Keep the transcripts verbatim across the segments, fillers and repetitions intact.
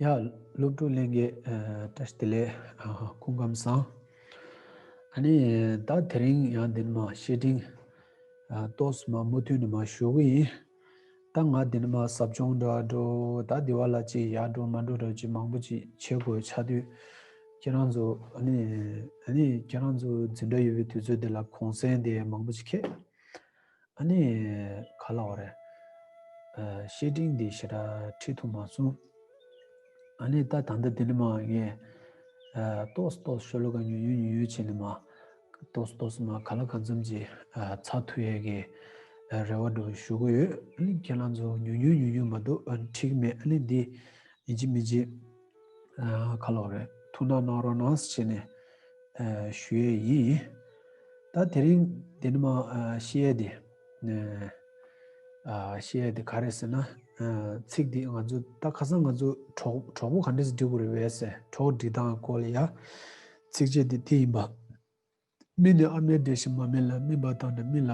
ཡ། སློབ་ཕྲུག་ལྷན་རྒྱས། ཨ། བཀྲ་ཤིས་བདེ་ལེགས། ཨ། སྐུ་ཁམས་བཟང་། ཨ་ནི་ད་དེ་རིང་ཡང་འདི་ནས་མར་བཤེས་སྤྲིང་། ཨ། ཏོག་ཙམ་མ་མུ་མཐུད་ནས་མར་ཞུ་གི་ཡིན། ད་ང་འདི་ནས་མར་ཟབ་སྦྱོང་འདྲ་འགྲོ། ད་འདི་བ་ལ་ཅིག་ཡར་འགྲོ་མར་འགྲོ་འདྲ་ཅིག་མང་པོ་ཅིག་བྱེད་དགོས་ཆགས་དུས། ཁྱེད་རང་ཚོ། ཨ་ནི། ཨ་ནི་ཁྱེད་རང་ཚོ་འཛིན་གྲྭ་ཡོད་པའི་དུས་ཚོད་འདི་ལ་གུང་སེང་དེ་མང་པོ་ཅིག་འཁེལ། ཨ་ནི་ག་ལབ་དགོས་རེད། ཨ། བཤེས་སྤྲིང་འདི་ཞེ་དྲག་ཁྲིད་ཐུབ་མ་སོང་། ཨ་ནི་ད་ད་ལྟ་འདི་ནས་མར་ངས། ཨ། ཏོག་ཙམ་ཏོག་ཙམ་ཤོ་ལོ་ཀ་ཉུང་ཉུང་ཉུང་ཉུང་བྱས་ནས་མར། ཏོག་ཙམ་ཏོག་ཙམ་མར་གང་ལ་གང་འཚམ་ཅིག་ཨ། ཚར་ཐུབ་ཡས་ཀྱི། ཨ། རེ་བ་འདྲ་བོ་ཞུ་གི་ཡོད། ཨ་ནི་ཁྱེད་རང་ཚོ་ཉུང་ཉུང་ཉུང་ཉུང་མ་གཏོགས། ཨ། འགྲིག་མེད། ཨ་ནི་འདི་ཡིན་གཅིག་མིན་གཅིག་ཨ། ག་ལབ་དགོས་རེད། ཐུགས་སྣང་གནང་རོགས་གནང་ཟེར་བྱས་ནས། ཨ། ཞུ་ཡས་ཡིན། ད་དེ་རིང་འདི་ནས་མར། ཨ། བཤད་ཡས་དེ། ཨ། བཤད་ཡས་དེ་ག་རེ་ཟེར་ན། ཨ། ཚིག་འདི་ང་ཚོ་ད་ཁ་སང་ང་ཚོ་གྲོགས་གྲོགས་པོ་ག་འདྲ་སེ་སྒྲིག་དགོས་རེད་པས་ཟེར། གྲོགས་སྒྲིག་སྟངས་སྐོར་ལ་ཡ། ཚིགས་བཅད་འདི་དེ་ཡིན་པ། མི་ནི་ཨ་མའི་འབྲས་བཞིན་མ་སྨིན་ལ། སྨིན་པ་དང་ནི་སྨིན་ལ།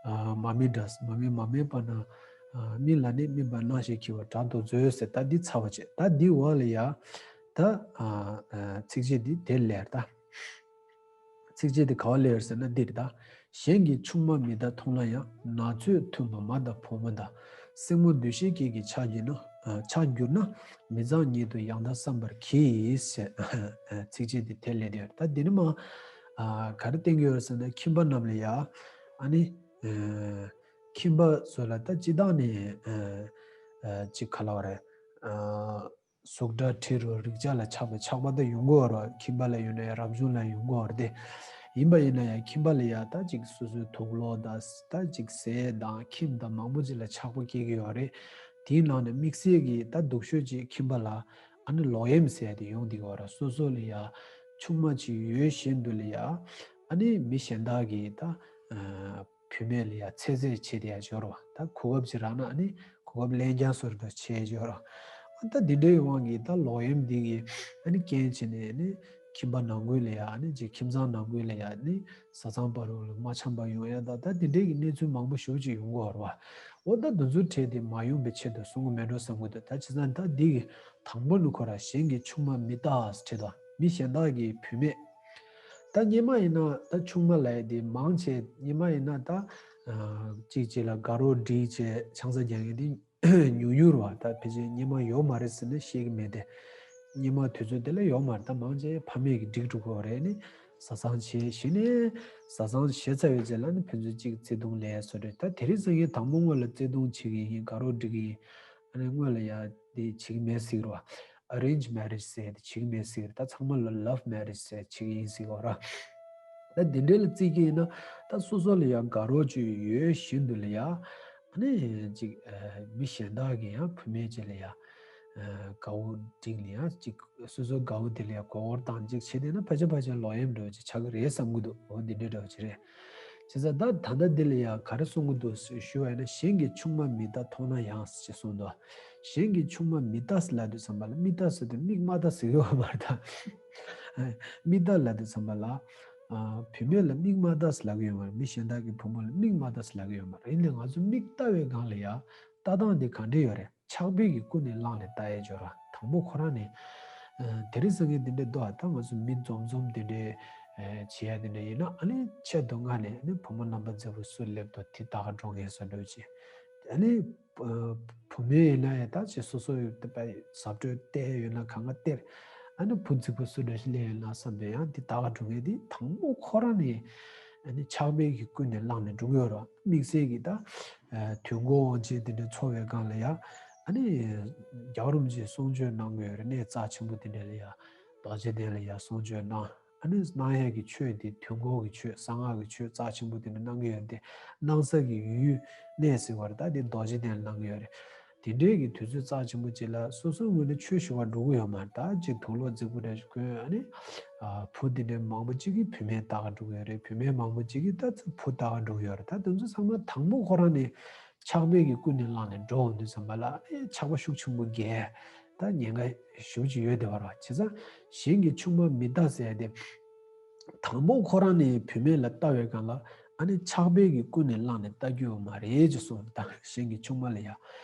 ཨ། མ་སྨིན་འདྲ། མ་སྨིན་མ་སྨིན་པ་ན། ཨ། སྨིན་ལ་ནི་སྨིན་པ་སྣང་ཞིང་འཁྱིལ་བ་དྲག་ཏུ་མཛོད་ཟེར། ད་འདི་ཚར་བ་བྱས། ད་འདི་འོག་ལ་ཡ། ད། ཨ། ཨ། ཚིགས་བཅད་འདི་དེ་ལས་ད། ཚིགས་བཅད་འདི་ག་བ་ལས་ཟེར་ན་འདིར་ད། གཞན་གྱི་ཆུང་མ་མི་རྟག་མཐོང་ན་ཡང་། ན་ཚོད་ཐུང་ངུ་མ་དང་བུ་མོ་དང་། སྲིང་མོ་འདུ་ཤེས་སྐྱེས་ཀྱི་ཆགས་གྱུར་ན། ཨ། ཆགས་གྱུར་ན། མི་གཙང་ཉིད་དུ་ཡང་དག་བསམ་པར་གྱིས་ཟེར། ཚིགས་བཅད་འདི་དེ་ལས་དེ། ད་འདི་ནས་མར། ཨ། ག་རེ་བསྟན་གྱི་ཡོད་ཟེར་ན་ཁྱིམ་པ་རྣམས་ལ་ཡ། ཨ་ནི། ཨ། ཁྱིམ་པ་ཚོ་ལ་ད་སྤྱིར་བཏང་ནས། ཨ། ཨ། ཅིག་ག་ལབ་དགོས་རེད། ཨ། གཟུགས་སྒྲ་དྲི་རོ་རེག་བྱ་ལ་ཆགས་པའི་ཆགས་པ་ད་ཡོང་གི་ཡོད་རེད། ཁྱིམ་པ་ལ་ཡོད་ན་ཡང་རབ་བྱུང་ལ་ཡོང་གི་ཡོད་རེད་དེ། ཡིན་པ་ཡིན་ན་ཡང་ཁྱིམ་པ་ལ་ཡ་ད་ཅིག་སོ་སོའི་དུག་ལོག་དང་། ད་ཅིག་ཟས་དང་ཁྱིམ་དང་མང་པོ་ཅིག་ལ་ཆགས་པ་སྐྱེ་གི་ཡོད་རེད། དེའི་ནང་ནས་དམིགས་བསལ་གྱི་ད་སྡུག་ཤོས་ཅིག་ཁྱིམ་པ་ལ། ཨ་ནི་ལོག་གཡེམ་ཟེར་ཡ་དེ་ཡོང་བསྡད་ཀྱི་ཡོད་རེད། སོ་སོ་ལ་ཡ་ཆུང་མ་ཅིག་ཡོད་བཞིན་དུ་ལ་ཡ། ཨ་ནི་མི་གཞན་དག་གིས་ད། ཨ། བུད་མེད་ལ་ཡ་ཚད་རྩིས་བྱེད་བསྡད་ཡ་ཅིག་ཡོད་རེད་པ། ད་གོ་སྐབས་ཅིག་རག་ན་ཨ་ནི་གོ་སྐབས་ལེན་རྐྱང་བཟོ་འདྲ་བྱེད་ཡ་ཅིག་ཡོད་རེད་པ། ཨ། ད་འདི་འདྲའི་དབང་གིས་ད་ལོག་གཡེམ་འདི་གིས་ཨ་ནི་རྐྱེན་བྱས་ནས་ཨ་ནི་ཁྱིམ་པ་ནང་ཁུལ་ལ་ཡ། ཨ་ནི་ཅིག་ཁྱིམ་ཚང་ནང་ཁུལ་ལ་ཡ། ཨ་ནི་བཟའ་ཚང་བར་ལ་མ་འཆམ་པ་ཡོང་ཡ། ད་ད་འདི་འདྲའི་གི་གནས་ཚུལ་མང་པོ་ཞེ་པོ་ཅིག་ཡོང་གི་ཡོད་རེད་པ། འོ། ད་འདི་ཚོའི་གྲས་དེ་མ་ཡོང་བའི་ཆེད་དུ་གསུང་གི་མེད་འགྲོ་བསམ་གི་འདུག་ད་བྱས་ཙང་ད་འདི་གི་དང་པོ་ནི་ཁོ་རང་གཞན་གྱི་ཆུང་མ་མི་རྟག་ཟེར་བྲིས་འདུག་མི་གཞན་དག་གི་བུད་མེད། ད་སྔོན་མ་ཡིན་ན་ད་ཆུང་མ་ལབ་ཡ་དེ་མང་ཆེ། སྔོན་མ་ཡིན་ན་ད། ཨ། གཅིག་གཅིག་ལ་དགའ་རོགས་སྒྲིག་བྱས་ཆང་ས་རྒྱག་མཁན་དེ་ཉུང་ཉུང་རེད་པ། ད་ཕལ་ཆེར་སྔོན་མ་ཡོད་མ་རེད་ཟེར་ན་བཤད་ཀྱི་མེད་དེ། སྔོན་མ་དུས་ཚོད་དེ་ལ་ཡོད་མ་རེད། ད་མང་ཆེ་ཕ་མེས་ཀྱིས་སྒྲིག་འགྲོ་གི་ཡོད་རེད། ཨ་ནི་བཟའ་ཚང་བྱས། གཞི་ནས་བཟའ་ཚང་བྱས་ཚར་བའི་རྗེས་ལ་ནི་ཕན་ཚུན་གཅིག་བརྩེ་དུང་ལབ་ཡ་བཟོ་འདྲ། ད་དེ་རིང་སང་ཉིན་དང་པོ་སྔོན་ལ་བརྩེ་དུང་བྱེད་ཀྱི་ཡིན། དགའ་རོགས་སྒྲིག་གི་ཡིན། ཨ་ནི་སྔོན་ལ་ཡ་དེ་བྱེད་ཀྱི་མེད་ཟེར་གྱི་རེད་པ། Arrange marriage ཟེར་དེ་བྱེད་ཀྱི་མེད་ཟེར། ད་ཚང་མ་ལ་love marriage ཟེར་བྱེད་ཀྱི་ཡིན་ཟེར་གྱི་ཡོད་རེད་པ། ད་འདི་འདྲའི་ལ་བརྩི་གི་ཡིན་ན་ད་སོ་སོ་ལ་ཡ་དགའ་རོགས་ཅིག་ཡོད་བཞིན་དུ་ལ་ཡ། ཨ་ནི་ཅིག་ཨ། མི་གཞན་དག་གིས་ཡང་བུད་མེད་ཅིག་ལ་ཡ། ཨ། དགའ་བོ་སྒྲིག་ནས་ཡང་ཅིག་སོ་སོའི་དགའ་བོ་དེ་ལ་ཡ་མགོ་སྐོར་བཏང་ཅིག་བྱས་བསྡད་ན་ཕལ་ཆེར་ཕལ་ཆེར་ལོག་གཡེམ་འདྲ་བོ་ཅིག་ཆགས་ཀྱི་རེད་བསམ་གྱི་འདུག་འོ། འདི་འདྲའི་འདྲ་བོ་ཅིག་རེད། བྱས་ཙང་ད་ད་ལྟ་འདི་ལ་ཡ་ག་རེ་གསུང་གི་འདུག་ཞུ་བ་ཡིན་ན། གཞན་གྱི་ཆུང་མ་མི་རྟག་མཐོང་ན་ཡང་ཞེས་གསུངས་འདུག་གཞན་གྱི་ཆུང་མ་མི་རྟག་ཟེར་ལབ་དུས་ཙམ་པ་ལ། མིག་ལྟ་ཟེར་དུས་མིག་མ་ལྟ་ཟེར་གྱི་ཡོད་མ་རེད་ད། མིག་ལྟ་ལབ་དུས་ཙམ་པ་ལ། ཨ། བུད་མེད་ལ་མིག་མ་ལྟ་ཟེར་ལབ་ཀྱི་ཡོད་མ་རེད། མི་གཞན་དག་གི་བུ་མོ་ལ་མིག་མ་ལྟ་ཟེར་ལབ་ཀྱི་ཡོད་མ་རེད། ཡིན་ནའི་ང་ཚོ་མིག་ལྟ་བའི་སྒང་ལ་ཡ་ལྟ་སྟངས་དེ་ག་འདྲ་ཡོད་རེད། ཆགས་པའི་གི་ཀུན་ནས་བསླངས་ནས་ལྟ་ཡས་ཅིག་ཡོད་རེད་པ། དང་པོ་ཁོ་རང་ནས། ཨ། དེ་རིང་སང་ཉིན་འདི་འདྲ་འདུག་ཨ། ད་ང་ཚོ་མི་འཛོམས་འཛོམས་འདི་འདྲའི། ཨ། བྱེད་ཡ་འདི་འདྲ་ཡིན་ན། ཨ་ནི་ཆེད་དུ་མངགས་ནས་ཨ་ནི་བུ་མོ་རྣམ་པ་མཛེས་པོ་སུ་སླེབས་འདུག་དེ་ལྟ་ག་འགྲོ་མཁན་བཟོ་འདྲ་བྱས། ཨ་ནི། ཨ། བུད་མེད་ཡིན་ན་ཡང་ད་ཅིག་སོ་སོ་ཡོད་པའི་གཟབ་སྤྲོས་བསྟན་ཡོད་ན་གང་ག་སྟེར། ཨ་ནི་བུ་རྫིག་པོ་སུ་འདྲ་ཞིག་སླེབས་ཡོད་ན་བསམ་པའི་ཡང་འདི་ལྟ་ག་འགྲོ་མཁན་དེ་དང་པོ་ཁོ་རང་ནས་ཨ་ནི་ཆགས་པའི་གི་ཀུན་ནས་བསླངས་ནས་འགྲོ་གི་ཡོད་རེད་པ། དམིགས་བསལ་གྱི་ད། ཨ། དུས་འཁོར་དབང་ཆེན་དེ་འདྲ་འཚོགས་པའི་སྒང་ལ་ཡ། ཨ་ནི་རྒྱལ་བ་རིན་པོ་ཆེས་གསུང་ཆོས་གནང་གི་ཡོད་རེད། གནས་རྩ་ཆེན་པོ་དེ་འདྲ་ལ་ཡ། རྡོ་རྗེ་གདན་ལ་ཡ་གསུང་ཆོས་གནང་། ཨ་ནི་གནང་ཡས་ཀྱི་ཆོས་དེ་དུས་འཁོར་གྱི་ཆོས། གསང་སྔགས་ཀྱི་ཆོས་རྩ་ཆེན་པོ་དེ་འདྲ་གནང་གི་ཡོད་རེད་དེ། གནང་ས་གི་ཡུལ་གནས་ཟེར་བ་རེད། ད་དེ་རྡོ་རྗེ་གདན་ལ་གནང་གི་ཡོད་རེད། དེ་འདྲའི་གི་དུས་ཚོད་རྩ་ཆེན་པོ་ཅིག་ལ་སོ་སོའི་ངོས་ནས་ཆོས་ཞུ་བར་འགྲོ་གི་ཡོད་མ་རེད། ད་ཅིག་དུག་ལོག་རྫིག་པོ་འདྲ་ཞིག་གོན། ཨ་ནི། ཨ། བུ་དེ་འདྲའི་མང་པོ་ཅིག་གིས་བུད་མེད་ལྟ་ག་འགྲོ་གི་ཡོད་རེད། བུད་མེད་མང་པོ་ཅིག་གིས་ད་ཚོ་བུ་ལྟ་ག་འགྲོ་གི་ཡོད་རེད། ད་དེ་ཚོ་ཚང་མ་དང་པོ་ཁོ་རང་ནས་ཆགས་པའི་གི་ཀུན་ནས་བསླངས་ནས་འགྲོ་འོང་དུས་ཙམ་པ་ལ། ཨ་ནི་ཆགས་པ་ཤུགས་ཆེན་པོ་རྒྱས། ད་ཉེན་ཁ་ཞེ་པོ་ཅིག་ཡོད་བསྡད་པ་རེད་པ། བྱས་ཙང་གཞན་གྱི་ཆུང་མ་མི་ལྟ་ཟེར་ཡ་དེ། དང་པོ་ཁོ་རང་ནས་བུད་མེད་ལ་ལྟ་བའི་སྒང་ལ། ཨ་ནི་ཆགས་པའི་གི་ཀུན་ནས་བསླངས་ནས་ལྟ་རྒྱུ་ཡོད་མ་རེད་ཅེས་གསུངས། ད་གཞན་གྱི་ཆུང་མ་ལ་ཡ།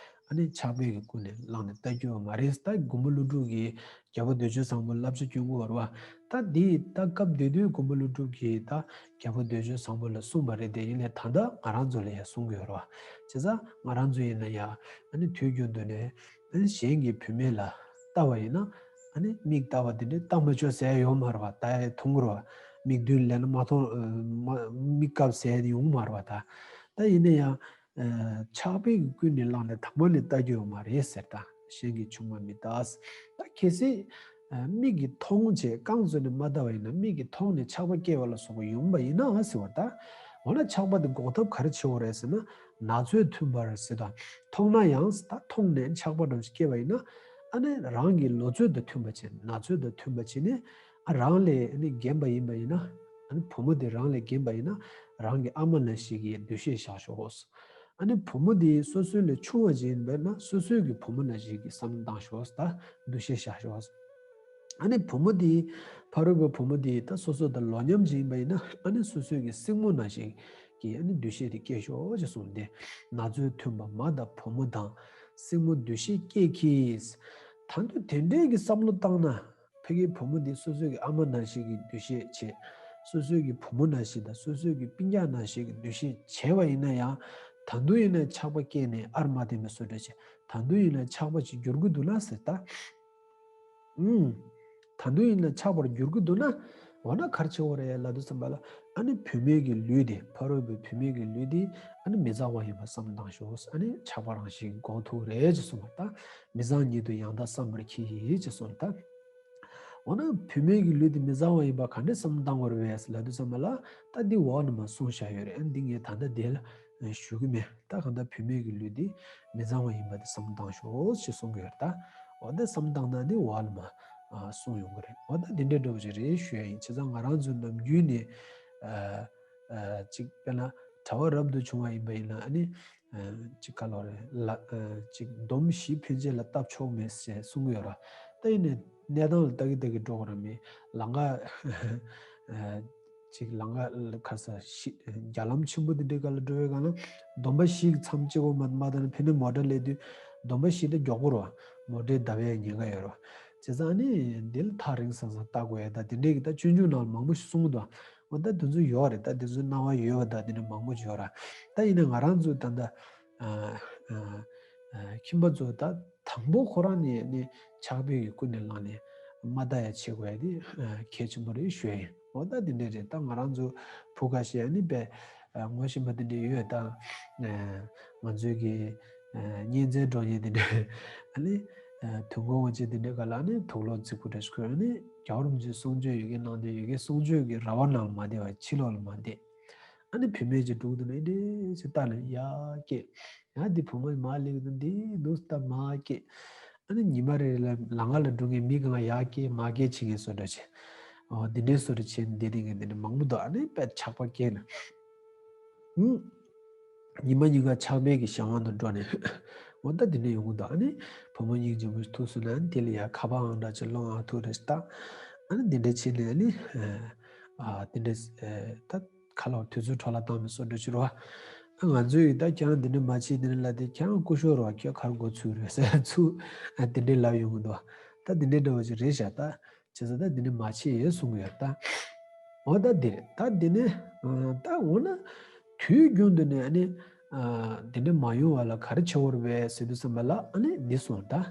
ཨ་ནི་ཕྱག་དཔེ་གི་ཀུན་ནས་བླངས་ནས་ལྟ་རྒྱུ་ཡོད་མ་རེད། ད་མགོན་པོ་ཀླུ་སྒྲུབ་ཀྱིས་རྒྱལ་པོ་འདོད་ཆེན་བཟང་པོ་བསླབ་བྱ་སྐྱོན་གྱི་ཡོད་རེད་བ། ད་འདི་ད་སྐབས་དེ་དུས་མགོན་པོ་ཀླུ་སྒྲུབ་ཀྱིས་ད་རྒྱལ་པོ་འདོད་ཆེན་བཟང་པོ་ལ་གསུངས་པ་རེད་དེ། ཡིན་ནའི་ད་ལྟ་ང་རང་ཚོ་ལ་ཡང་གསུང་གི་ཡོད་རེད་བ། བྱས་ཙང་ང་རང་ཚོ་ཡིན་ན་ཡང་ཨ་ནི་དུས་རྒྱུན་དུ་ནས་ཨ་ནི་གཞན་གྱི་བུད་མེད་ལ་ལྟ་བ་ཡིན་ན། ཨ་ནི་མིག་ལྟ་བ་དེ་འདྲའི་ལྟ་མ་ཆོག་ཟེར་ཡོད་མ་རེད་བ། ད་ཡ་མཐོང་གི་རེད་བ། མིག་མདུན་ལེན་ན་མ་མཐོང་། མ་མིག་བཀབ་ཟེར་ཡོང་མ་རེད་བ། ད་ད་ཡིན་ན་ཡང་ཨ་ཕྱག་དཔེ་གི་ཀུན་ནས་བླངས་ནས་དང་པོ་ནས་ལྟ་རྒྱུ་ཡོད་མ་རེད་ཟེར། ད་གཞན་གྱི་ཆུང་མ་མི་ལྟ། ད་གལ་སྲིད་ཨ་མིག་གིས་མཐོང་བྱས་རྐང་བཙུགས་ནས་མ་ལྟ་བ་ཡིན་ན། མིག་གིས་མཐོང་ནས་ཆགས་པ་སྐྱེ་བ་ལ་སོགས་པ་ཡོང་བ་ཡིན་ན་ཟེར་བ། ད་འོ་ན་ཆགས་པ་དེ་འགོག་ཐབས་ག་རེ་བྱེད་དགོས་རེད་ཟེར་ན། ན་ཚོད་མཐུན་པར་ཟེར། ད་མཐོང་ན་ཡང་ད་མཐོང་ནས་ཆགས་པ་འདྲ་ཞིག་སྐྱེ་བ་ཡིན་ན། ཨ་ནི་རང་གི་ལོ་ཚོད་དང་མཐུན་པ་བྱས། ན་ཚོད་དང་མཐུན་པ་བྱས་ནས། ཨ་རང་ལས་ཨ་ནི་རྒན་པ་ཡིན་པ་ཡིན་ན། ཨ་ནི་བུ་མོ་དེ་རང་ལས་རྒན་པ་ཡིན་ན། རང་གི་ཨ་མ་ནང་བཞིན་གྱི་འདུ་ཤེས་བཞག་ཤོག། ཨ་ནི་བུ་མོ་དེ་སོ་སོ་ལས་ཆུང་བ་ཅིག་ཡིན་པ་ཡིན་ན། སོ་སོའི་གི་བུ་མོ་ནང་བཞིན་གྱི་བསམ་བློ་བཏང་ཤོག། ད་འདུ་ཤེས་བཞག་ཤོག། ཨ་ནི་བུ་མོ་དེ་ཕ་རོལ་པོའི་བུ་མོ་དེ་ད་སོ་སོ་དང་ལོ་མཉམ་ཅིག་ཡིན་པ་ཡིན་ན། ཨ་ནི་སོ་སོའི་གི་སྲིང་མོ་ནང་བཞིན་གྱི་ཨ་ནི་འདུ་ཤེས་དེ་སྐྱེ་ཤོག་ཅེས་གསུངས་ཏེ། ན་ཚོད་མཐུན་པ་མ་དང་བུ་མོ་དང་། སྲིང་མོ་འདུ་ཤེས་སྐྱེས་ཀྱིས། ད་དུང་དེ་འདྲའི་གི་བསམ་བློ་བཏང་ན། ཕ་གིའི་བུ་མོ་འདི་སོ་སོའི་གི་ཨ་མ་ནང་བཞིན་གྱི་འདུ་ཤེས་བྱས། སོ་སོའི་གི་བུ་མོ་ནང་བཞིན་དང་སོ་སོའི་གི་སྤུན་ཀྱག་ནང་བཞིན་གྱི་འདུ་ཤེས་བྱས་པ་ཡིན་ན་ཡང་། ད་དུང་ཡིན་ན་ཆགས་པ་སྐྱེས་ནས་ཨར་མ་བསྟན་པའི་བཟོ་འདྲ་བྱས། ད་དུང་ཡིན་ན་ཆགས་པ་ཅིག་འགྱུར་གི་འདུག་ན་ཟེར་ད། ཨུམ། ད་དུང་ཡིན་ན་ཆགས་པར་འགྱུར་གི་འདུག་ན། འོ་ན་ག་རེ་བྱེད་དགོས་རེད་ལབ་དུས་ཙམ་པ་ལ། ཨ་ནི་བུད་མེད་ཀྱི་ལུས་དེ། ཕ་རོལ་པོའི་བུད་མེད་ཀྱི་ལུས་དེ་ཨ་ནི་མི་གཙང་བ་ཡིན་པ་བསམ་བློ་བཏང་ཤོག། ཨ་ནི་ཆགས་པ་རང་བཞིན་འགོག་ཐུབ་རེད་ཅེས་གསུངས་པ་ད། མི་གཙང་ཉིད་དུ་ཡང་དག་བསམ་པར་གྱིས་ཅེས་གསུངས་ད། འོ་ན་བུད་མེད་ཀྱི་ལུས་དེ་མི་གཙང་བ་ཡིན་པ་ག་འདྲས་བསམ་བློ་བཏང་དགོས་རེད་པས་ལབ་དུས་ཙམ་པ་ལ། ད་འདི་འོག་ནས་མར་གསུངས་བཞག་ཡོད་རེད། ཨ་ནི་འདི་ངས་ད་ལྟ་དེ་ལ་ཞུ་གི་མེད། ད་གང་ལྟར་བུད་མེད་ཀྱི་ལུས་འདི་མི་གཙང་བ་ཡིན་པ་དེ་བསམ་བློ་བཏང་ཤོག་ཅེས་གསུང་གི་ཡོད་རེད་ད། འོ་ད་བསམ་བློ་བཏང་ན་འདི་འོག་ལ་མར་ཨ་གསུངས་ཡོང་གི་རེད། འོ་ད་འདི་འདྲའི་འདྲ་བོ་ཅིག་རེད་ཞུ་ཡ་ཡིན། བྱས་ཙང་ང་རང་ཚོའི་ནམ་རྒྱུན་ནས་ཨ་ཨ་ཅིག་དཔེར་ན་གྲྭ་པ་རབ་ཏུ་བྱུང་བ་ཡིན་པ་ཡིན་ན། ཨ་ནི་ཨ་ཅིག་ག་ལབ་རེད་ལ། ཨ་ཅིག་འདོམ་བཞི་ཕན་ཆད་ལ་བཏབ་ཆོག་མེད་ཟེར་གསུང་གི་ཡོད་རེད། ད་ཡིན་ནའི་གནས་སྟངས་ལ་ལྟ་གི་ལྟ་གི་འགྲོ་གི་རེད། མི་ལམ་ཁ་ཨ་ཅིག་ལམ་ཁ་ལ་ག་ས་ཤི་རྒྱ་ལམ་ཆེན་པོ་འདི་འདྲའི་སྒང་ལ་འགྲོ་བའི་སྒང་ལ་འདོམ་པ་བཞི་གི་མཚམས་གཅིག་པོ་མ་མ་བཏང་ན། ཕ་གིའི་མོ་ཊ་སླེབས་དུས་འདོམ་པ་བཞི་དེ་མགྱོགས་པོ་རེད་བ། མོ་ཊའི་བརྡབ་པའི་ཉེན་ཁ་ཡོད་རེད་བ། བྱས་ཙང་ནི་འདི་ལ་ཐག་རིང་ས་ས་ལྟ་དགོས་ཡ། ད་དེ་འདྲའི་གི་ད་སྤྱོད་འཇུག་ནང་ལ་མང་པོ་ཞིག་གསུངས་འདུག། འོ་ད་དེ་ཚོ་ཡོད་རེད། ད་དེ་ཚོ་སྣང་བ་ཡོད་པ་ད་དེ་འདྲ་མང་པོ་ཡོད་རེད། ད་ཡིན་ན་ང་རང་ཚོ་ད་ད་ཨ་ཨ་ཨ་ཁྱིམ་པ་ཚོ་ད་དང་པོ་ཁོ་རང་ནས་ནི་ཕྱག་དཔེ་ཡི་ཀུན་ནས་བླངས་ནས་མ་ལྟ་ཡ་བྱེད་དགོས་ཡ་དེ་ཨ་གལ་ཆེན་པོ་རེད་ཞུ་ཡ་ཡིན། འོ་ད་དེ་འདྲ་རེད། ད་ང་རང་ཚོ་བུ་ཁ་ཤས་ནི་དཔེ་ཨ་ངོ་ཤེས་པ་དེ་འདྲ་ཡོད། ད་ཨ་ང་ཚོའི་གི་ཨ་གཉེན་ཚན་འགྲོ་མཁན་དེ་འདྲ། ཨ་ནི་ཨ་དུས་འཁོར་དབང་ཆེན་དེ་འདྲའི་སྒང་ལ་ནི་དུག་ལོག་རྫིག་པོ་འདྲ་ཞིག་ཁུར། ཨ་ནི་རྒྱལ་བ་རིན་པོ་ཆེའི་གསུང་ཆོས་ཡོད་མཁན་གནང་དུས་ཡོད་མཁན་གསུང་ཆོས་ཀྱི་ར་བ་ནང་ལ་མ་བསྡད་པ། ཕྱི་ལོགས་ལ་མ་བསྡད། ཨ་ནི་བུད་མེད་ཅིག་འདུག་འདུག་ན་འདི་འདྲ་ཞིག་ལྟ་ན་ཡར་སྐྱེལ། ཡང་འདི་བུ་མོ་མར་སླེབས་འདུག་འདི་འདུག་ལྟ་མར་སྐྱེལ། ཨ་ནི་ཉི་མ་རེ་རེ་ལ་ལམ་ཁ་ལ་འགྲོ་མཁན་མི་གང་ཡར་སྐྱེལ་མར་སྐྱེལ་བྱེད་མཁན་བཟོ་འདྲ་བྱས། འོ་འདི་འདྲའི་བཟོ་འདྲ་བྱས་ནས་བསྡད་བསྡད་མཁན་དེ་འདྲ་མང་པོ་འདུག། ཨ་ནི་དཔེ་ཆགས་པ་སྐྱེས་ན། ཨུམ། ཉི་མ་ཉིན་གང་ཆགས་པའི་གི་གཞན་དབང་དུ་འགྲོ་ནས། འོ་ད་འདི་འདྲ་ཡོང་གི་འདུག། ཨ་ནི་བུ་མོ་སྙིང་རྗེ་མོ་ཞིག་ཐུག་སོང་ན། ཨ་ནི་དེ་ལ་ཡ་ཁ་པར་ཨང་འདྲ་ཅིག་སློང་ཨ་ཐུག་རེ་ཞིག་ལྟ། ཨ་ནི་འདི་འདྲ་བྱས་ནས་ཨ་ནི་ཨ་འདི་འདྲ་ཨ་ད་ཁ་ལོ་དུས་ཚོད་འཕྲོ་བརླག་བཏང་མི་བཟོ་འདྲ་ཅིག་རེད་བ། ཨ་ང་ཚོས་ད་ཁྱེད་རང་འདི་འདྲ་མ་བྱེད་འདི་འདྲ་ལབ་དེ་ཁྱེད་རང་སྐུ་ཞབས་རེད་བ། ཁྱེད་ག་རེ་མགོ་ཚོས་རེད་ཟེར་ཚུར་ཨ་འདི་འདྲ་ལབ་ཡོང་གི་འདུག། ད་འདི་འདྲ་འདྲ་བ་ཞིག་རེད་ཤག་ད། བྱས་ཙང་ད་འདི་ནས་མ་བྱེད་ཡས་གསུང་གི་ཡོད་ད། འོ་ད་འདི་རེད། ད་འདི་ནས་ཨ་ད་འོ་ན་དུས་རྒྱུན་དུ་ནས་ཨ་ནི་ཨ་འདི་འདྲ་མ་ཡོང་བ་ལ་ག་རེ་བྱེད་དགོས་རེད་པས་ཟེར་དུས་ཙམ་པ་ལ་ཨ་ནི་འདི་གསུངས་ད།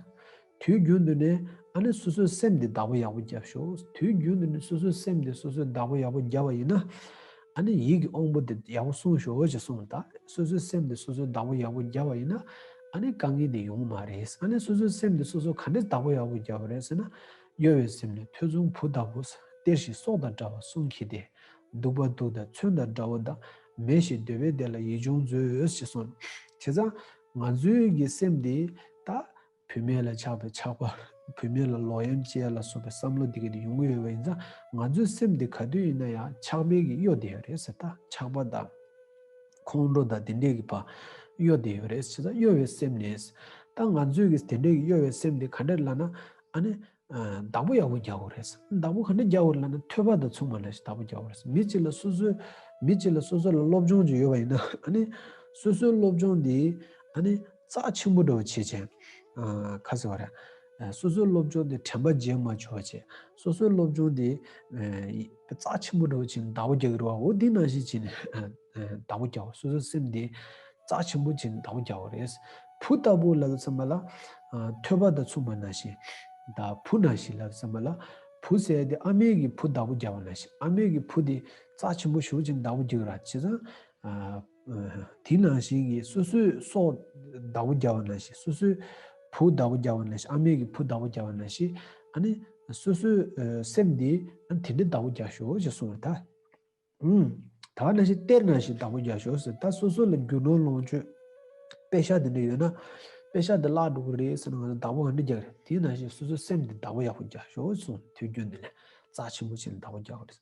དུས་རྒྱུན་དུ་ནས་ཨ་ནི་སོ་སོའི་སེམས་འདི་བདག་པོ་ཡག་པོ་རྒྱབ་ཤོག། དུས་རྒྱུན་དུ་ནས་སོ་སོའི་སེམས་འདི་སོ་སོས་བདག་པོ་ཡག་པོ་རྒྱབ་པ་ཡིན་ན། ཨ་ནི་ཡིད་ཀྱི་དབང་པོ་འདི་ཡག་པོ་སྲུང་ཤོག་ཅེས་གསུངས་ད། སོ་སོའི་སེམས་འདི་སོ་སོས་བདག་པོ་ཡག་པོ་རྒྱབ་པ་ཡིན་ན། ཨ་ནི་དཀའ་ངལ་འདི་ཡོང་མ་རེད། ཨ་ནི་སོ་སོའི་སེམས་འདི་སོ་སོ་ག་འདྲས་བདག་པོ་ཡག་པོ་རྒྱབ་པ་རེད་ཟེར་ན། གཡོ་བའི་སེམས་ནི་ཐོས་བརྩོན་བུ་ལྟ་བུ། གཏེར་བཞིན་སྲོག་དང་འདྲ་བ་གསུང་གི་སྟེ། སྡུག་པ་སྡུག་དང་མཚོན་དང་འདྲ་བོ་དང་། མེ་བཞིན་སྡོད་པའི་བདེ་ལ་ཡིད་འབྱུང་མཛོད་ཅེས་གསུངས། བྱས་ཙང་ང་ཚོའི་གི་སེམས་འདི་ད་བུད་མེད་ལ་ཆགས་པའི་ཆགས་པ། བུད་མེད་ལ་ལོག་གཡེམ་བྱེད་ཡ་ལ་སོགས་པའི་བསམ་བློ་འདི་ག་ནས་ཡོང་གི་ཡོད་པ་ཡིན་ཙང་། ང་ཚོའི་སེམས་འདི་ག་དུས་ཡིན་ན་ཡང་ཆགས་པའི་གི་གཡོ་བསྡད་ཡོད་རེད་ཟེར། ད་ཆགས་པ་དང་ཁོང་ཁྲོ་དང་དེ་འདྲས་ཀྱི་བར་གཡོ་བསྡད་ཡོད་རེད་ཟེར། ད་གཡོ་བའི་སེམས་ནི། ད་ང་ཚོའི་གི་དེ་འདྲས་ཀྱི་གཡོ་བའི་སེམས་འདི་ག་འདྲས་ལབ་ན། ཨ་ནི་ཨ་བདག་པོ་ཡག་པོ་རྒྱག་དགོས་རེད། བདག་པོ་ག་འདྲས་རྒྱག་དགོས་རེད་ལབ་ན། ཐོས་པ་དང་མཚུངས་པ་ནང་བཞིན་བདག་པོ་རྒྱག་དགོས་རེད། མི་གཅིག་ལ་སོ་སོའི་མི་གཅིག་ལ་སོ་སོ་ལ་སློབ་སྦྱོང་ཅིག་ཡོད་པ་ཡིན་ན། ཨ་ནི་སོ་སོའི་སློབ་སྦྱོང་འདི་ཨ་ནི་ རྩ་ཆེན་པོ་འདྲ་བོ་བྱེད་ཅིང་། ཨ་ཁ་ཟེར་བ་རེད། ཨ་སོ་སོའི་སློབ་སྦྱོང་དེ་དྲན་པ་བརྗེད་མ་བྱུང་བ་བྱེད། སོ་སོའི་སློབ་སྦྱོང་དེ་ཨ་རྩ་ཆེན་པོ་འདྲ་བོ་བྱེད་བདག་པོ་རྒྱག་གི་རེད་བ། འོ་འདི་ནང་བཞིན་བྱས་ནས་ཨ་ཨ་བདག་པོ་རྒྱག་པ། སོ་སོའི་སེམས་དེ་རྩ་ཆེན་པོ་བྱས་ནས་བདག་པོ་རྒྱག་པ་རེད། བུ་ལྟ་བུ་ལབ་ཙམ་པ་ལ་ཨ་ཐོས་པ་དང་མཚུངས་པ་ནང་བཞིན། ད་བུ་ནང་བཞིན་ལབ་ཙམ་པ་ལ། བུ་ཟེར་དེ་ཨ་མའི་གི་བུ་བདག་པོ་རྒྱག་པ་ནང་བཞིན། ཨ་མའི་གི་བུ་དེ་རྩ་ཆེན་པོ་ཞེ་པོ་ཅིག་བདག་པོ་རྒྱག་ར། བྱས་ཙང་ཨ་ཨ་དེ་ནང་བཞིན་གྱི་སོ་སོའི་སྲོག་བདག་པོ་རྒྱག་པ་ནང་བཞིན། སོ་སོའི་བུ་བདག་པོ་རྒྱག་པ་ནང་བཞིན། ཨ་མའི་གི་བུ་བདག་པོ་རྒྱག་པ་ནང་བཞིན། ཨ་ནི་སོ་སོའི་ཨ་སེམས་དེ་ཨ་ནི་དེ་འདྲའི་བདག་པོ་རྒྱག་ཤོག་ཅེས་གསུངས་པ་རེད་ད། ཨུམ། ད་ག་ནང་བཞིན་གཏེར་ནང་བཞིན་བདག་པོ་རྒྱག་ཤོག་ཟེར། ད་སོ་སོ་ལ་རྒྱུ་ནོར་ལོངས་སྤྱོད་པེ་ཤ་དེ་འདྲ་ཡོད་ན། པེ་ཤ་དེ་བརླག་འགྲོ་གི་རེད་ཟེར་ན་ང་ཚོ་བདག་པོ་ག་འདྲ་རྒྱག་རེད། དེ་ནང་བཞིན་སོ་སོའི་སེམས་དེ་བདག་པོ་ཡག་པོ་རྒྱག་ཤོག་གསུངས། དུས་རྒྱུན་དེ་ལ་རྩ་ཆེན་པོ་བྱས་ནས་བདག་པོ་རྒྱག་གི་རེད།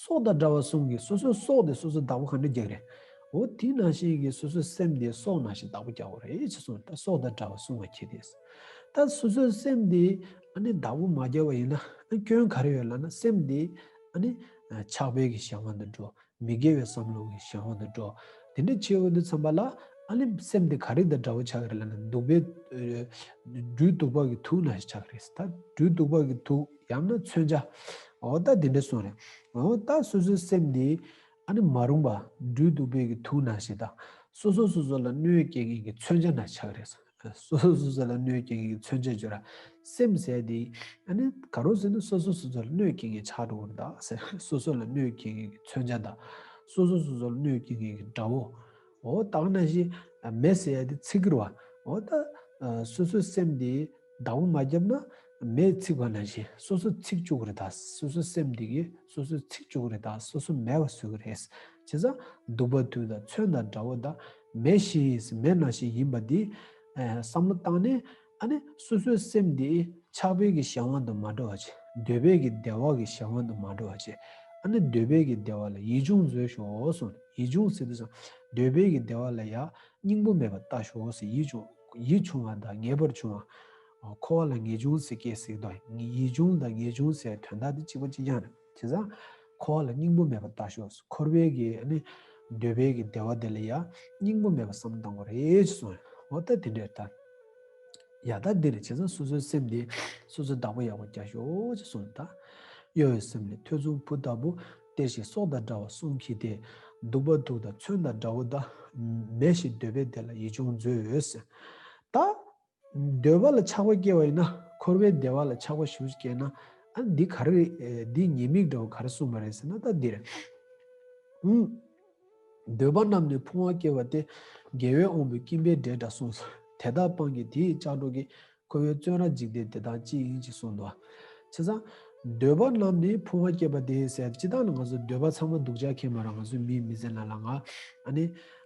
སྲོག་དང་འདྲ་བ་གསུམ་གྱིས་སོ་སོའི་སྲོག་དེ་སོ་སོ་བདག་པོ་ག་འདྲ་རྒྱག་རེད། འོ་དེ་ནང་བཞིན་གྱི་སོ་སོའི་སེམས་དེ་སྲོག་ནང་བཞིན་བདག་པོ་རྒྱག་དགོས་རེད་ཅེས་གསུངས། ད་སྲོག་དང་འདྲ་བ་གསུམ་གྱིས་ཁྱེར་ཏེ། ད་སོ་སོའི་སེམས་དེ་ཨ་ནི་བདག་པོ་མ་བརྒྱབ་པ་ཡིན་ན་ཨ་སྐྱོན་ག་རེ་ཡོད་ལབ་ན། སེམས་དེ་ཨ་ནི་ཆགས་པའི་གི་གཞན་དབང་དུ་འགྲོ། མི་དགེ་བའི་བསམ་བློ་གི་གཞན་དབང་དུ་འགྲོ། དེ་འདྲ་བྱེད་འོས་དུས་ཙམ་པ་ལ་ཨ་ནི་སེམས་དེ་ག་རེ་དང་འདྲ་བོ་ཆགས་ཀྱི་རེད་ལབ་ན། སྡུག་པའི་ཨ་སྦྲུལ་གདུག་པ་གི་དུག་ནང་བཞིན་ཆགས་ཀྱི་རེད། ད་སྦྲུལ་གདུག་པ་གི་དུག་ཡང་ན་མཚོན་ཆ། འོ་ད་དེ་འདྲ་གསུངས་རེད། འོ་ད་སོ་སོའི་སེམས་དེ་ཨ་ནི་མ་རུངས་པ་སྦྲུལ་གདུག་པའི་གི་དུག་ནང་བཞིན་དང་། སོ་སོ་སོ་སོ་ལ་གནོད་སྐྱེལ་མཁན་གྱི་མཚོན་ཆ་ནང་ཆགས་ཀྱི་རེད། སོ་སོ་སོ་སོ་ལ་གནོད་སྐྱེལ་མཁན་གྱི་མཚོན་ཆ་བརྗོད་ར། སེམས་ཟེར་དེ་ཨ་ནི་ག་རེ་ཟེར་ན་སོ་སོ་སོ་སོ་ལ་གནོད་སྐྱེལ་མཁན་ཆགས་འགྲོ་གི་རེད་ད་ཟེར། སོ་སོ་ལ་གནོད་སྐྱེལ་མཁན་གྱི་མཚོན་ཆ་དང་། སོ་སོ་སོ་སོ་ལ་གནོད་སྐྱེལ་མཁན་གྱི་དགྲ་བོ། འོ་ད་ག་ནང་བཞིན་མེ་ཟེར་ཡ་དེ་འཚིག་གི་རེད་བ། འོ་ད་སོ་སོའི་སེམས་དེ་བདག་པོ་མ་བརྒྱབ་ན་མེས་འཚིག་པ་ནང་བཞིན་སོ་སོ་འཚིག་བཅུག་གི་རེད་ད། སོ་སོའི་སེམས་དེ་གིས་སོ་སོ་འཚིག་བཅུག་གི་རེད་ད། སོ་སོ་མེད་པ་བཟོ་གི་རེད། བྱས་ཙང་སྡུག་པ་དུག་དང་མཚོན་དང་དགྲ་བོ་དང་མེ་བཞིན་ཡིན། མེ་ནང་བཞིན་ཡིན་པ་འདི་ཨ་བསམ་བློ་བཏང་ནས། ཨ་ནི་སོ་སོའི་སེམས་འདི་ཆགས་པའི་གི་གཞན་དབང་དུ་མ་འགྲོ་བ་བྱེད། འདོད་པའི་གི་བདེ་བ་གི་གཞན་དབང་དུ་མ་འགྲོ་བ་བྱེད། ཨ་ནི་འདོད་པའི་གི་བདེ་བ་ལ་ཡིད་ཆུང་མཛོད་ཤོག་གསུངས། ཡིད་ཆུང་ཟེར་དུས་ཙམ་འདོད་པའི་གི་བདེ་བ་ལ་ཡ་སྙིང་པོ་མེད་པར་ལྟ་ཤོག་ཟེར། ཡིད་ཆུང་། ཡིད་ཆུང་བ་དང་ངེས་པར་ཆུང་བ། འཁོར་བ་ལ་ངེས་འབྱུང་ཟེར་སྐད་ཟེར་གི་འདུག་ཡིད་ཆུང་དང་ངེས་འབྱུང་ཟེར་དོན་དག་དེ་གཅིག་པ་གཅིག་རྐྱང་རེད། བྱས་ཙང་འཁོར་བ་ལ་སྙིང་པོ་མེད་པར་ལྟ་ཤོག། འཁོར་བའི་གི་ཨ་ནི་འདོད་པའི་གི་བདེ་བ་དེ་ལ་ཡ་སྙིང་པོ་མེད་པར་བསམ་བློ་གཏོང་དགོས་རེད་ཅེས་གསུངས། འོ་ད་དེ་འདྲ་ད། ཡ་ད་འདི་རེད། བྱས་ཙང་སོ་སོའི་སེམས་དེ་སོ་སོའི་བདག་པོ་ཡག་པོ་རྒྱག་ཤོག་ཅེས་གསུངས། ད་གཡོ་བའི་སེམས་ལས་ཐོས་བྱུང་བུ་ལྟ་བུ། གཏེར་བཞིན་སྲོག་དང་འདྲ་བ་གསུམ་གྱིས་ཏེ། སྡུག་པ་དུག་དང་མཚོན་དང་དགྲ་བོ་དང་། མེ་བཞིན་འདོད་པའི་བདེ་ལ་ཡིད་ཆུང་མཛོད་ཟེར། ད་འདོད་པ་ལ་ཆགས་པ་སྐྱེ་བ་ཡིན་ན། འཁོར་བའི་བདེ་བ་ལ་ཆགས་པ་ཞེ་པོ་ཅིག་སྐྱེས་ན། ཨ་འདི་ག་རེ་རེད། འདི་ཉེས་དམིགས་འདྲ་བོ་ག་རེ་གསུངས་པ་རེད་ཟེར་ན། ད་འདི་རེད། ཨུམ། འདོད་པ་རྣམས་ནི་ཕུང་བ་བསྐྱེད་པ་སྟེ། རྒྱལ་བའི་དབང་པོས་སྐྱིན་པའི་འབྲས་འདྲ་གསུངས་སོ། དེ་དག་སྤངས་ཀྱིས་དེ་ཡི་ལྕགས་སྒྲོག་གིས། ཁོ་བོས་བཙོན་རར་འཇུག་སྟེ་དེ་དག་ཅི་ཡིན་ཅེས་གསུངས་འདུག། བྱས་ཙང་། འདོད་པ་རྣམས་ནི་ཕུང་བ་བསྐྱེད་པ་སྟེ་ཟེར། སྤྱིར་བཏང་ནི་ང་ཚོ་འདོད་པ་ཚང་མ་སྡུག་ཅག་ཁེལ་མ་རེད། ང་ཚོའི་མིའི་མི་ཚེ་ནང་ལ་ང་། ཨ་ནི།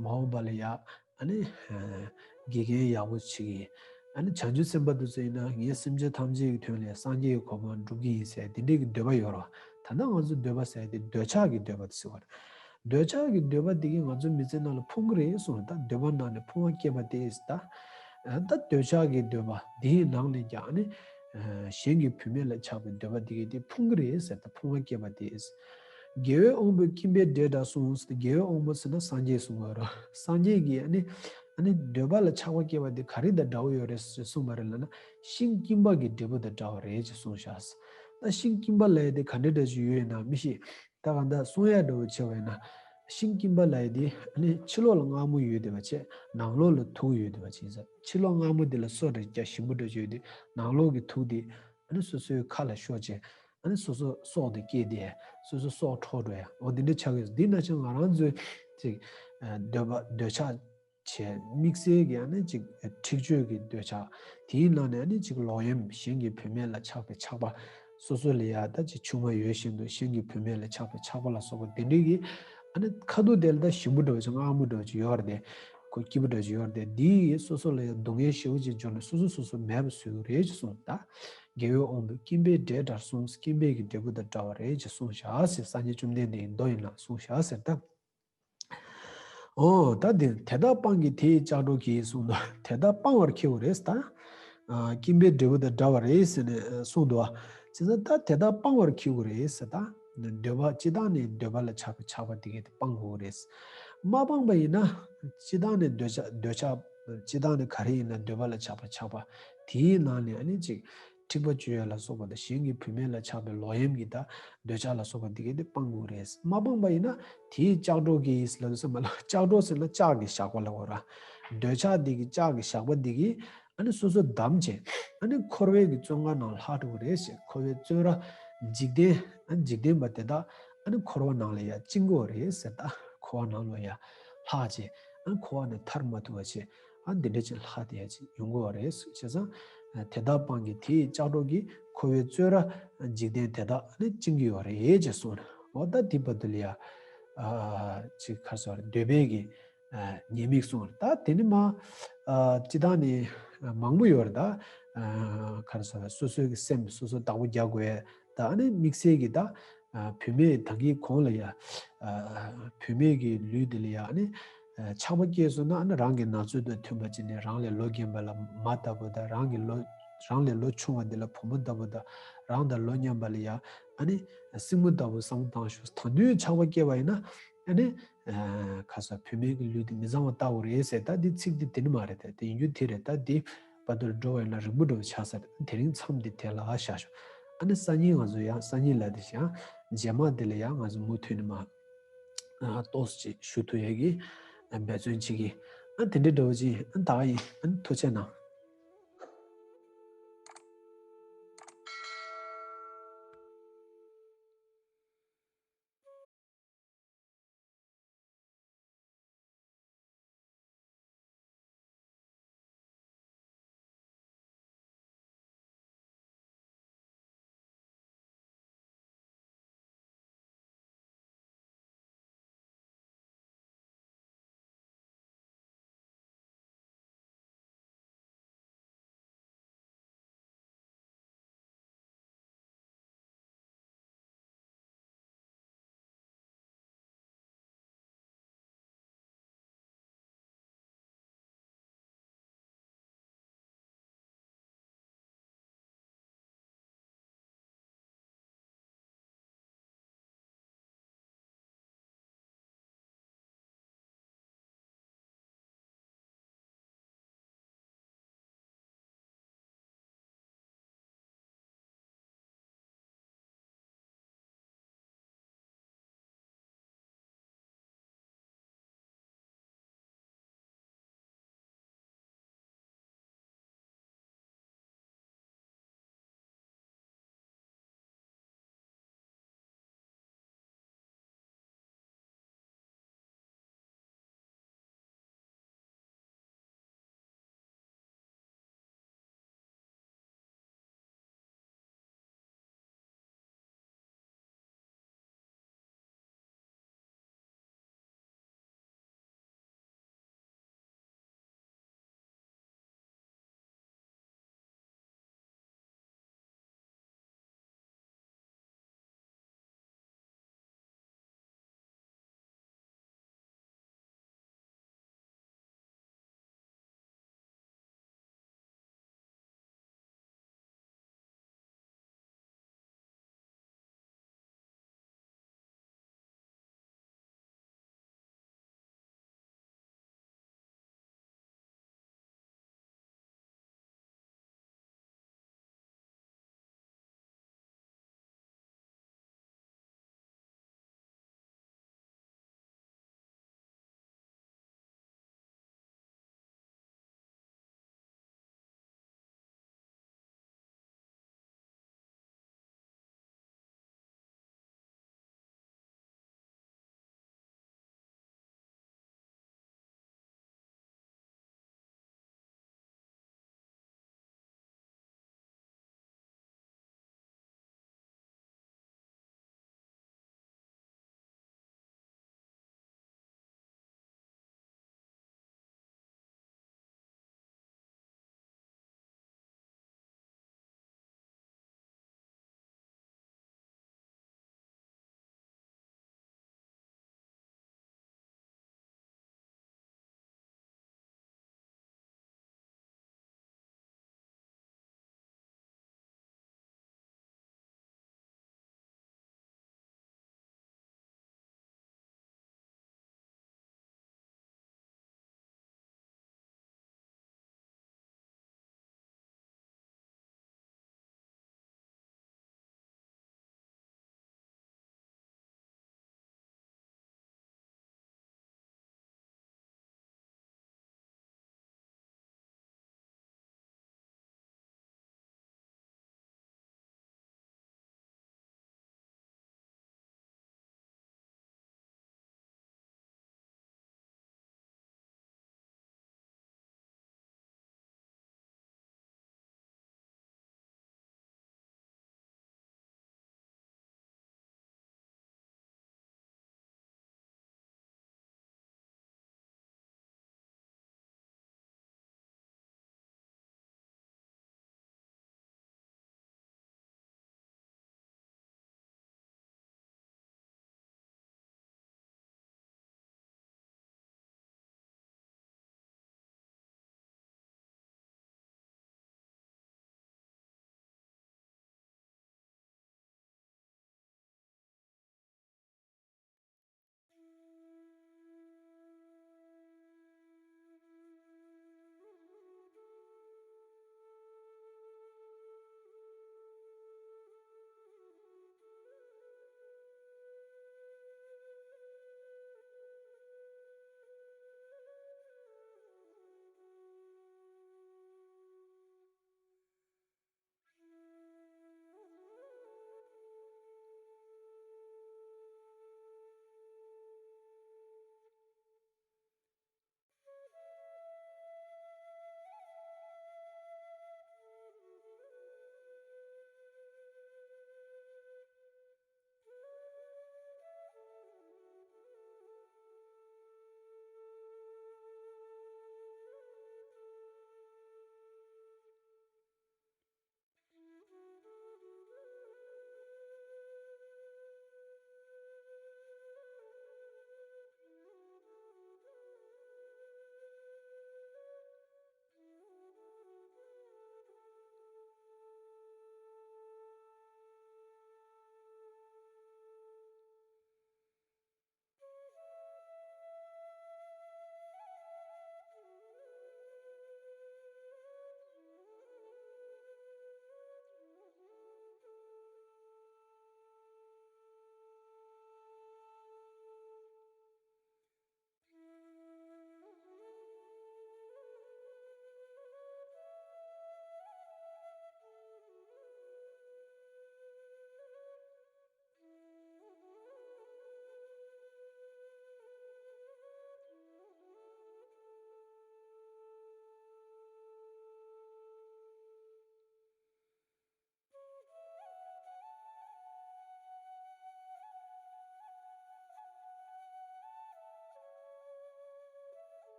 མ་འོངས་པ་ལ་ཡ། ཨ་ནི། དགེ་རྒན་ཡག་པོ་བྱེད་ཀྱི་ཡིན། ཨ་ནི་བྱང་ཆུབ་སེམས་དཔའ་དེ་ཚོ་ཡིན་ན་ངས་སེམས་ཅན་ཐམས་ཅད་ཀྱི་དོན་ལ་སངས་རྒྱས་ཀྱི་གོ་འཕང་སྒྲུབ་ཀྱི་ཡིན་ཟེར་དེ་འདྲས་ཀྱི་འདོད་པ་ཡོད་རེད་བ། ད་ལྟ་ང་ཚོ་འདོད་པ་ཟེར་དེ་འདོད་ཆགས་ཀྱི་འདོད་པ་དེ་ཟེར་བ་རེད། འདོད་ཆགས་ཀྱི་འདོད་པ་དེ་གིས་ང་ཚོའི་མི་ཚེ་ནང་ལ་ཕུང་གི་རེད་གསུངས། ད་འདོད་པ་རྣམས་ནི་ཕུང་བ་བསྐྱེད་པ་སྟེ་ཟེར། ད། ད་འདོད་ཆགས་ཀྱི་འདོད་པ་དེའི་ནང་ནས་ཀྱང་ནི། གཞན་གྱི་བུད་མེད་ལ་ཆགས་པའི་འདོད་པ་དེ་གིས་དེ་ཕུང་གི་རེད་ཟེར། ད་ཕུང་བ་བསྐྱེད་པ་སྟེ། རྒྱལ་བའི་དབང་པོས་སྐྱིན་པའི་འབྲས་འདྲ་གསུངས། རྒྱལ་བའི་དབང་པོ་ཟེར་ན་སངས་རྒྱས་གསུངས་པ་རེད། སངས་རྒྱས་ཀྱིས་ཨ་ནི། ཨ་ནི་འདོད་པ་ལ་ཆགས་པ་སྐྱེ་བ་དེ་ག་རེ་དང་འདྲ་བོ་ཡོད་རེད་ཟེར་གསུངས་པ་རེད་ལབ་ན། ཤིང་སྐྱིན་པ་གི་འབྲས་བུ་དང་འདྲ་བ་རེད་ཅེས་གསུངས་ཤག། ད་ཤིང་སྐྱིན་པ་ལབ་ཡ་དེ་ག་འདྲ་འདྲ་ཞིག་ཡོད་ན་མི་ཤེས། ད་གང་ལྟར་གསུང་ཡ་འདྲ་བོ་བྱས་པ་ཡིན་ན། ཤིང་སྐྱིན་པ་ལབ་ཡ་དེ་ཨ་ནི་ཕྱི་ལོགས་ལ་མངར་མོ་ཡོད་བསྡད་པ་བྱས། ནང་ལོགས་ལ་དུག་ཡོད་བསྡད་པ་བྱས་ཙང་། ཕྱི་ལོགས་མངར་མོ་དེ་ལ་སོ་རེ་རྒྱག་ཞིམ་པོ་འདྲ་ཅིག་ཡོད་དུས། ནང་ལོགས་ཀྱི་དུག་དེ་ཨ་ནི་སོ་སོའི་ཁ་ལ་ཤོར་བྱས། ཨ་ནི་སོ་སོ་སྲོག་དེ་སྐྱེས་ཏེ། སོ་སོ་སྲོག་འཕྲོག་འགྲོ་ཡ། འོ་འདི་འདྲ་ཆགས་ཀྱི་ཡོད། འདི་ན་ཆ་ང་རང་ཚོའི་ཅིག་འདོད་པ་འདོད་ཆགས་བྱས། དམིགས་བསལ་གྱི་ཨ་ནི་ཅིག་འཁྲིག་སྤྱོད་ཀྱི་འདོད་ཆགས། དེའི་ནང་ནས་ཨ་ནི་ཅིག་ལོག་གཡེམ། གཞན་གྱི་བུད་མེད་ལ་ཆགས་པའི་ཆགས་པ། སོ་སོ་ལ་ཡ་ད་ཅིག་ཆུང་མ་ཡོད་བཞིན་དུ་གཞན་གྱི་བུད་མེད་ལ་ཆགས་པའི་ཆགས་པ་ལ་སོགས་པ་དེ་འདྲའི་གི། ཨ་ནི་ཁ་ཐུག་དེ་ལ་ད་ཞིམ་པོ་འདྲ་བོ་ཅིག་མངར་མོ་འདྲ་བོ་ཅིག་ཡོད་རེད་དེ། ཁོ་སྐྱིད་པོ་འདྲ་བོ་ཅིག་ཡོད་རེད་དེ། འདི་ཡིས་སོ་སོ་ལ་ཡ་སྡུག་བསྔལ་ཞེ་པོ་ཅིག་འབྱུང་ནས་སོ་སོ་སོ་སོ་མེད་པ་བཟོ་གི་རེད་ཅེས་གསུངས། ད་རྒྱལ་བའི་དབང་པོས་སྐྱིན་པའི་འབྲས་འདྲར་གསུངས། སྐྱིན་པའི་གི་འབྲས་བུ་དང་འདྲ་བ་རེད་ཅེས་གསུངས་ཤག་ཟེར། སངས་རྒྱས་བཅོམ་ལྡན་འདས་ཀྱི་མདོ་ཡིན་ན་གསུངས་ཤག་ཟེར་ད། འོ་ད་དེ་དེ་དག་སྤངས་ཀྱིས་དེ་ཡི་ལྕགས་སྒྲོག་གིས་གསུངས་འདུག། དེ་དག་སྤང་བར་མཁས་པོ་རེད་ད། ཨ་སྐྱིན་པའི་འབྲས་བུ་དང་འདྲ་བ་རེད་ཟེར་ནས་གསུངས་འདུག། བྱས་ཙང་ད་དེ་དག་སྤང་བར་མཁས་པོ་རེད་ཟེར་ད། འདོད་པ་སྤྱི་བཏང་ནས་འདོད་པ་ལ་ཆགས་པའི་ཆགས་པ་དེ་གས་དེ་སྤང་དགོས་རེད། མ་སྤངས་པ་ཡིན་ན་སྤྱི་བཏང་ནས་འདོད་ཆགས་འདོད་ཆགས་ སྤྱི་བཏང་ནི་ག་རེ་ཡིན་ན་འདོད་པ་ལ་ཆགས་པ་ཆགས་པ་དེའི་ནང་ནས་ཨ་ནི་ཅིག་འཁྲིག་པ་སྤྱོད་ཡ་ལ་སོགས་པ་དང་གཞན་གྱི་བུད་མེད་ལ་ཆགས་པའི་ལོག་གཡེམ་གྱི་ད་འདོད་ཆགས་ལ་སོགས་པ་འདི་གས་དེ་སྤང་དགོས་རེད། མ་སྤངས་པ་ཡིན་ན་དེའི་ལྕགས་སྒྲོག་གིས་ལབ་ཟེར་མ་ལབ། ལྕགས་སྒྲོག་ཟེར་ན་ལྕགས་ཀྱི་ཞགས་པ་ལབ་དགོས་ར། འདོད་ཆགས་འདི་གི་ལྕགས་ཀྱི་ཞགས་པ་འདི་གིས་ཨ་ནི་སོ་སོ་བསྡམས་བྱས་ཨ་ནི་འཁོར་བའི་གི་བཙོན་ཁང་ནང་ལྷག་འགྲོ་གི་རེད་ཟེར། འཁོར་བའི་བཙོན་ར་འཇིག་རྟེན་ཨ་འཇིག་རྟེན་པ་དེ་དག་ཨ་ནི་འཁོར་བ་ནང་ལ་ཡ་བཅིངས་དགོས་རེད་ཟེར། ད་འཁོར་བ་ནང་ལ་ཡ་ལྷག་བྱས་ཨ་ནི་འཁོར་བ་ནས་ཐར་མ་ཐུབ་པ་བྱས་ཨ་འདི་འདྲ་ཅིག་ལྷག་བསྡད་ཡ་ཅིག་ཡོང་གི་ཡོད་རེད་ཟེར། བྱས་ཙང་དེ་དག་སྤང་གི་དེའི་ལྕགས་སྒྲོག་གིས་འཁོར་བའི་བཙོན་ར་འཇིག་རྟེན་དེ་དག་ཨ་ནི་བཅིངས་ཀྱི་ཡོད་རེད་ཅེས་གསུངས། འོ་ད་དེ་བར་དུ་ལ་ཡ་ཅིག་ག་རེ་ཟེར་འདོད་པའི་གི་ཉེས་དམིགས་གསུངས། ད་དེ་ནི་མ་སྤྱི་བཏང་ནི་མང་པོ་ཡོད་རེད། ད་ག་རེ་ཟེར་སོ་སོའི་གི་སེམས་སོ་སོ་བདག་པོ་རྒྱག་དགོས་ཡ། ད་ཨ་ནི་དམིགས་བསལ་གྱི་ད་བུད་མེད་ད་གིན་གོང་ལ་ཡ་བུད་མེད་ཀྱི་ལུས་དེ་ལ་ཡ་ཨ་ནི་ཆགས་པ་སྐྱེས་སོང་ན་ཨ་ནི་རང་གི་ན་ཚོད་དང་མཐུན་པ་བྱས་ནས་རང་ལས་ལོ་རྒན་པ་ལ་མ་ལྟ་བུ་དང་རང་གི་ལོ་རང་ལས་ལོ་ཆུང་བ་དེ་ལ་བུ་མོ་ལྟ་བུ་དང་རང་དང་ལོ་མཉམ་པ་ལ་ཡ་ཨ་ནི་སྲིང་མོ་ལྟ་བུ་བསམ་བློ་བཏང་ཤོག་ད་དུང་ཆགས་པ་སྐྱེས་པ་ཡིན་ན་ཨ་ནི་ཁ་ས་བུད་མེད་ཀྱི་ལུས་དེ་མི་གཙང་བ་ལྟ་བུ་རེད་ཟེར། ད་འདི་ཚིག་འདི་དེ་ནི་མ་རེད། ད་དེ་ཡིན་རྒྱུ་དེ་རེད། ད་འདི་བར་དུ་འགྲོ་བ་ཡིན་ན་རིང་པོ་འགྲོ་བ་ཆགས་ས་རེད། དེ་རིང་མཚམས་འདི་དེ་ལ་བཞག་ཤོག་ཨ་ནི་སང་ཉིན་ང་ཚོ་ཡང་སང་ཉིན་ལ་དེ་བཞག་རྗེས་མ་དེ་ལ་ཡང་ང་ཚོ་མུ་མཐུད་ནས་མ་ཏོག་ཙམ་ཅིག་ཞུ་ཐུབ་ཡས་ཀྱི་འབད་བརྩོན་བྱེད་ཀྱི། ཨ་དེ་འདྲའི་འགྲོ་བ་ཅིག་ཨ་ད་ག་ཡིན། ཨ་ཐུགས་རྗེ་གནང་།